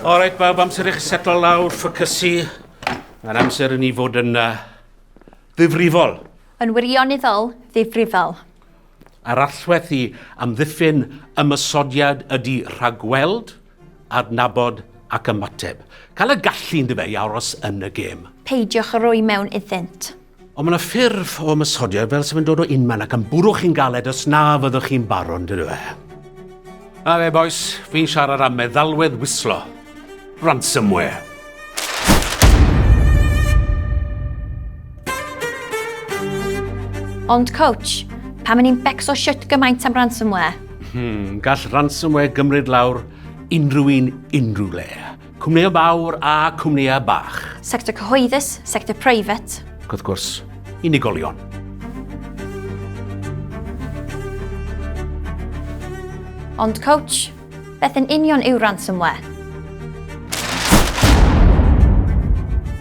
All right, bawb, amser i chi setlo lawr, ffocysu. Mae'n amser i ni fod yn uh, ddifrifol. Yn wirioneddol ddifrifol. A'r allwedd i amddiffyn ymosodiad ydy rhagweld, adnabod ac ymateb. Cael y gallu yndyfe i aros yn y gêm. Peidiwch â rhoi mewn iddynt. Ond mae yna ffurf o ymosodiad fel sy'n dod o unman ac yn bwrw chi'n galed os na fyddwch chi'n barod, yndyfe? A fe, boys, fi'n siarad am meddalwedd wislo. Ransomware. Ond coach, pam ni'n becso shwt gymaint am ransomware? Hmm, gall ransomware gymryd lawr unrhyw un unrhyw le. Cwmnïau mawr a cwmnïau bach. Sector cyhoeddus, sector private. Ac wrth gwrs, unigolion. Ond coach, Beth yn union yw ransomware?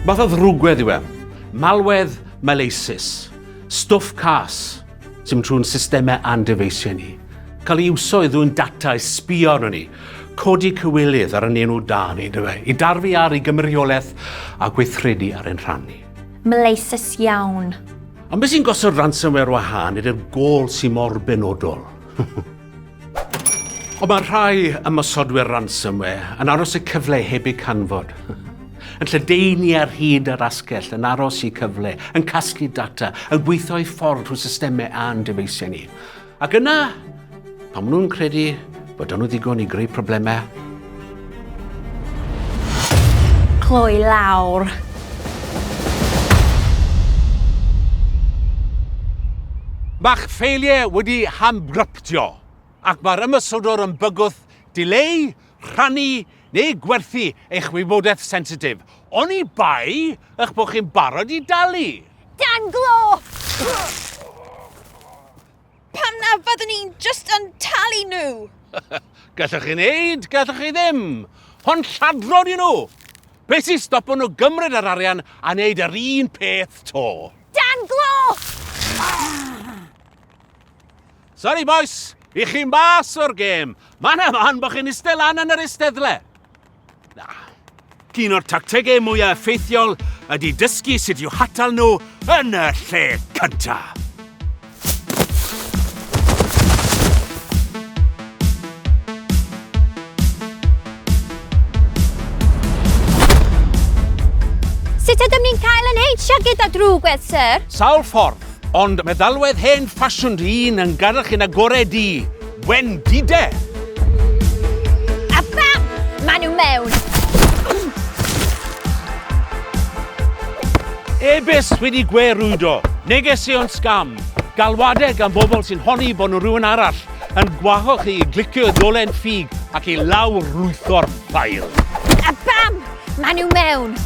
Math o ddrwgwedd yw e. Malwedd maleisus. Stwff cas sy'n mynd trwy'n systemau a'n dyfeisiau ni. Cael ei iwso i ddwyn data i sbio arno ni. Codi cywilydd ar yn enw da ni, dyfe? I darfu ar ei gymeriolaeth a gweithredu ar ein rhan ni. Maleisus iawn. Ond beth sy'n gosod ransomware wahân ydy'r gôl sy'n mor benodol. Ond mae rhai ymosodwyr ransomware yn aros y cyfle heb eu canfod. Yn lledaenu ar hyd yr asgell, yn aros i cyfle, yn casglu data, yn gweithio i ffordd trwy systemau a'n dyfeisiau ni. Ac yna, pan maen nhw'n credu bod nhw ddigon i greu problemau, Cloi lawr. Mae'ch ffeiliau wedi hamgryptio ac mae'r ymosodwr yn bygwth dileu, rhannu neu gwerthu eich wybodaeth sensitif, oni bai eich bod chi'n barod i dalu. Dan glo! Pam na fyddwn ni'n just yn talu nhw? Gallwch chi wneud, gallwch chi ddim. Hon lladron i nhw. Be sy'n stopo nhw gymryd yr arian a wneud yr un peth to? Dan glo! Sorry boys, i chi mas o'r gêm. Mae'n man bod chi'n eistedd lan yn yr eisteddle. Na. Un o'r tactegau mwyaf effeithiol ydy dysgu sut i'w hatal nhw yn y lle cyntaf. Sut ydym ni'n cael yn heintio gyda drwgwedd, sir? Sawl ffordd, ond meddalwedd hen ffasiwn un yn gadael chi'n agored i wendide. A bam! Maen nhw mewn. E-byst wedi gwe-rwydo, negeseuon sgam, galwadau gan bobl sy'n honni bod nhw rhywun arall yn gwahodd chi i glicio ddolen ffug ac i lawr lwytho'r ffail. A bam! Maen nhw mewn.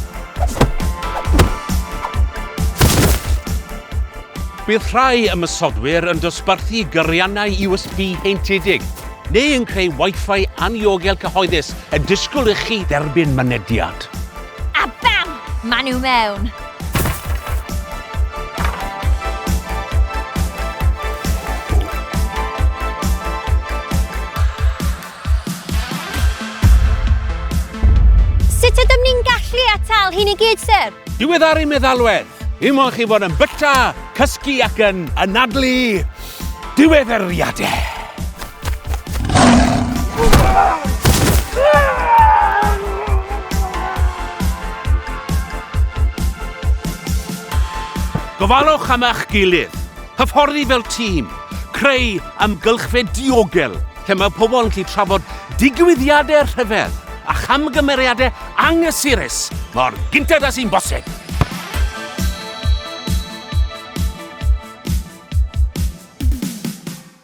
Bydd rhai ymosodwyr yn dosbarthu gyriannau USB heintiedig neu yn creu Wi-Fi anniogel cyhoeddus yn disgwyl i chi dderbyn mynediad. A bam! Maen nhw mewn. Sut ydym ni'n gallu atal hyn i gyd, syr? Diweddaru meddalwedd. Dim ond chi fod yn byta, cysgu ac yn anadlu diweddariadau. Gofalwch am eich gilydd. Hyfforddi fel tîm. Creu amgylchfyd diogel lle mae pobl yn gallu trafod digwyddiadau rhyfedd a chamgymeriadau anghysurus mor gynted â sy'n bosib.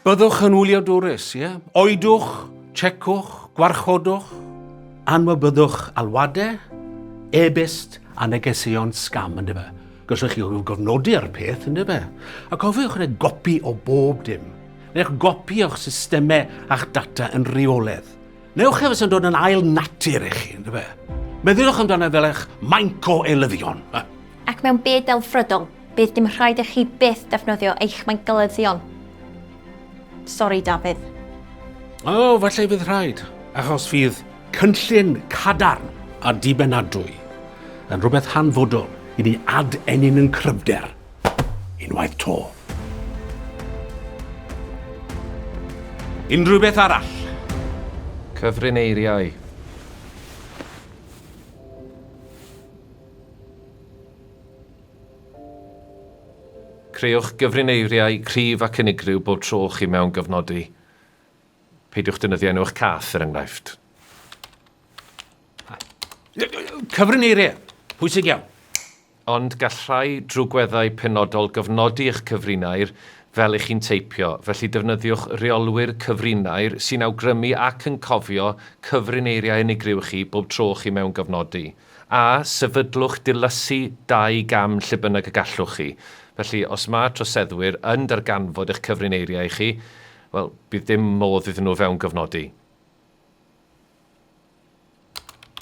Byddwch yn wyliadwrus, ie? Yeah? Oedwch, checwch, gwarchodwch, anwybyddwch alwadau, e-byst a negeseuon scam, ynddo fe? Gallwch chi gofnodi ar y peth, ynddo fe? A cofiwch wneud gopi o bob dim. Newch gopi o'ch systemau a'ch data yn rheoledd. Newch e sy'n dod yn ail natur i chi, ynddo fe? Meddyliwch amdano fel eich mainc o eilyddion. Ac mewn byd delfrydol, bydd dim rhaid i chi byth defnyddio eich mainc eilyddion. Sori, Dafydd. O, falle fydd rhaid, achos fydd cynllun cadarn a dibenadwy yn rhywbeth hanfodol i ni ad-ennyn yn cryfder unwaith 'to. Unrhyw beth arall? Cyfrineiriau. Crëwch gyfrineiriau cryf ac unigryw bob tro chi mewn gyfnodi. Peidiwch defnyddio enw eich cath, er enghraifft. Cyfrineiriau, pwysig iawn. Ond gall rhai drwgweddau penodol gyfnodi eich cyfrinair fel i chi'n teipio, felly defnyddiwch reolwyr cyfrinair sy'n awgrymu ac yn cofio cyfrineiriau unigryw i chi bob tro chi mewn gyfnodi. A sefydlwch dilysu dau gam lle bynnag y gallwch chi. Felly, os mae troseddwyr yn darganfod eich cyfrineiriau chi, wel, bydd dim modd iddyn nhw fewngofnodi.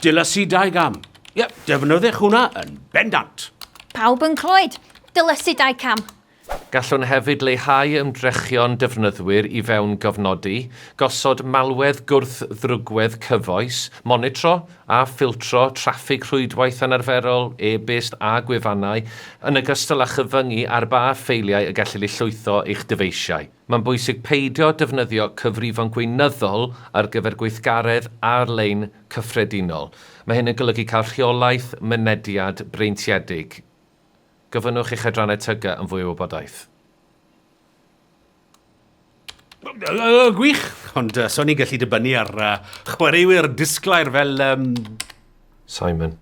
Dilysu dau gam. Ie, defnyddiwch hwnna yn bendant. Pawb yn clywed? Dilysu dau cam. Gallwn hefyd leihau ymdrechion defnyddwyr i fewngofnodi, gosod malwedd gwrth-ddrwgwedd cyfoes, monitro a ffiltro traffig rhwydwaith anarferol, e-byst a gwefannau, yn ogystal â chyfyngu ar ba ffeiliau y gellir eu llwytho i'ch dyfeisiau. Mae'n bwysig peidio defnyddio cyfrifon gweinyddol ar gyfer gweithgaredd ar-lein cyffredinol. Mae hyn yn golygu cael rheolaeth mynediad breintiedig. Gofynnwch i'ch adrannau TG am fwy o wybodaeth. Gwych! Ond uh, so ni'n gallu dibynnu ar uh, chwaraewyr disglair fel... Um... Simon.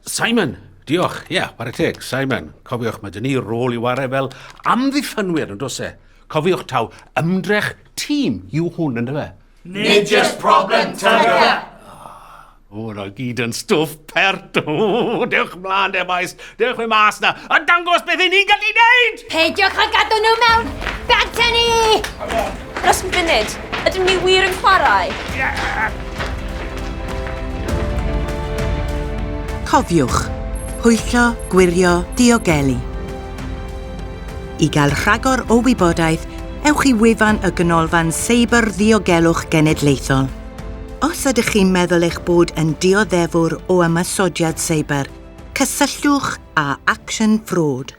Simon! Diolch, ie, yeah, ware teg, Simon. Cofiwch, mae dyn ni rôl i ware fel amddiffynwyr, yn does e? Cofiwch taw ymdrech tîm yw hwn, yn dyfe? Nid jyst problem TG! O, na gyd yn stwff pert. O, dewch mlaen de, boys. Dewch mi mas na. A dangos beth i ni'n gallu neud! Peidiwch â gadw nhw mewn! Bant â ni! Dros munud, ydym ni wir yn chwarae? Cofiwch, pwyllo, gwirio, diogelu. I gael rhagor o wybodaeth, ewch i wefan y Ganolfan Seiber Ddiogelwch Genedlaethol. Os ydych chi'n meddwl eich bod yn dioddefwr o ymosodiad seiber, cysylltwch â Action Fraud.